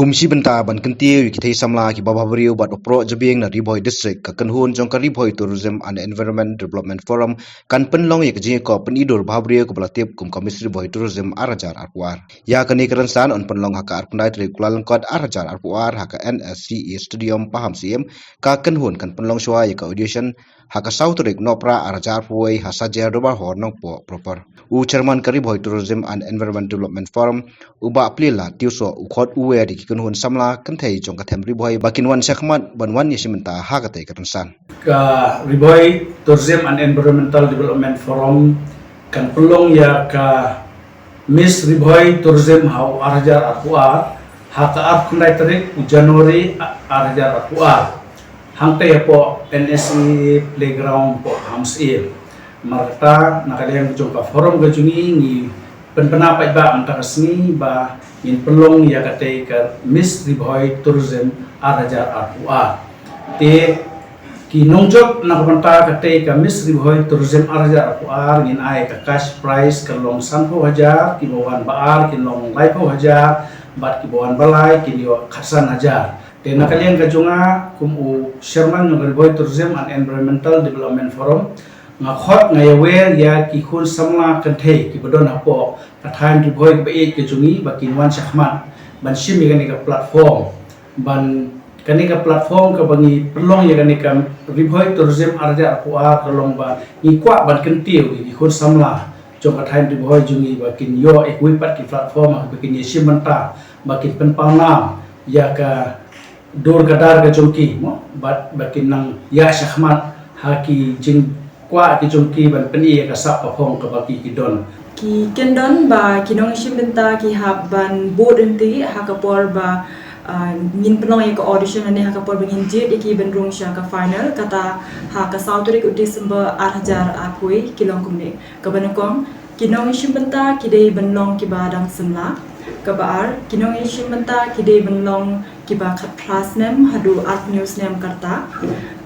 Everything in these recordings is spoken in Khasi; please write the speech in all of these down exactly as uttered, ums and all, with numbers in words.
Kum shi bynta ban kyntiew ïa ki thei samla kiba bhabriew bad u proh jabieng na Ri Bhoi District, ka kynhun jong ka Ri Bhoi Tourism and Environment Development Forum kan pynlong ïa ka jingïakop pyni dur bhabriew kaba la tip kum ka Miss Ri Bhoi Tourism ar hajar arphew ar. Ïa kane ka rynsan yn pynlong ha ka arphew khyndai tarik Kyllalyngkot ar hajar arphew ar ha ka N S C A Stadium, Pahamsyiem. Ka kynhun kan pynlong shuwa ïa ka audition ha ka saw tarik Nohprah ar hajar arphew wei ha Sajer Dorbar Hall Nongpoh proper. U chairman ka Ri Bhoi Tourism and Environment Development Forum, u Bah Pliela Tiewsoh, u khot u wer ïa ki kynhun samla kynthei jong ka them Ri Bhoi ba kin wan shakhmat ban wan ïashim bynta ha katei ka rynsan. Ka Ri Bhoi Tourism and Environmental Development Forum kan pynlong ïa ka Miss Ri Bhoi Tourism ha u ar hajar arphew ar ha ka arphew khyndai tarik u January ar hajar arphew ar. Hangtei hapoh N S C A Playground hapoh Pahamsyiem. Namar kata na ka liang jong ka forum ka jong ngi, ngi pynbna paidbah mynta ka sngi ba ngin pynlong ïa katei ka Miss Ri Bhoi Tourism ar hajar arphew ar. Te ki nongjop na ka bynta katei ka Miss Ri Bhoi Tourism ar hajar arphew ar ngin ai ka cash prize ka long sanphew hajar, kiba wan ba ar kin long laiphew hajar, bad kiba wan ba lai kin ïoh khatsan hajar. Te na ka liang ka jong nga kum u chairman jong ka Ri Bhoi Tourism and Environmental Development Forum, nga khot nga ïawer ïa ki khun samla kynthei kiba don hapoh ka thaiñ Ri Bhoi kaba ïeit ka jong ngi ba kin wan shakhmat ban shim ïa kane ka platform. Ban kane ka platform kaba ngi pynlong ïa kane ka Ri Bhoi Tourism ar hajar arphew ar ka long ba ngi kwah ban kyntiew ïa ki khun samla jong ka thaiñ Ri Bhoi jong ngi ba kin ïoh ïa kiwei pat ki platform ha kaba kin ïashim bynta ba kin pynpaw nam ïa ka dur ka dar ka jong ki, mo, bad ba kin nang ïa shakhmat ha ki jingkwah ki jong ki ban pyni ïa ka sap ka phong kaba ki ki don. Ki kyndon ba ki nongshim bynta ki hap ban bud ryntih ha ka por ba, ah, ngin pynlong ïa ka audition lane ha ka por ba ngin jied ïa ki ban rung sha ka final, kata ha ka saw tarik u December ar hajar arphew wei ki long kumne. Kaba nyngkong, ki nongshim bynta ki dei ban long kiba dang samla. Kaba ar, ki nongshim bynta ki dei ban long kiba khatphra snem haduh arphew snem ka rta.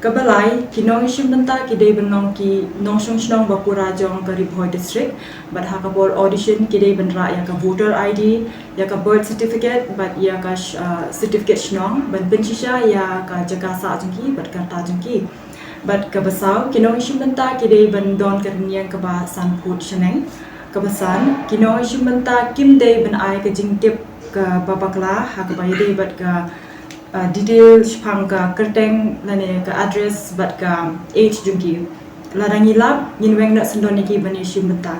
Kaba lai, ki nongshim bynta ki dei ban long ki nongshong shnong ba pura jong ka Ri Bhoi District. Bad ha ka por audition ki dei ban rah ïa ka voter I D, ïa ka birth certificate, bad ïa ka sh-, ah, certificate shnong, ban pynshisha ïa ka jaka sah jong ki bad ka rta jong ki. Bad kaba saw, ki nongshim bynta ki dei ban don ka rynïeng kaba san phut shaneng. Kaba san, ki nongshim bynta kim dei ban ai ka jingtip kaba bakla ha kaba ïadei bad ka, ah, detail shaphang ka kyrteng lane ka address bad ka age jong ki. Lada ngi lap, ngin weng noh syndon ïa ki ban ïashim bynta.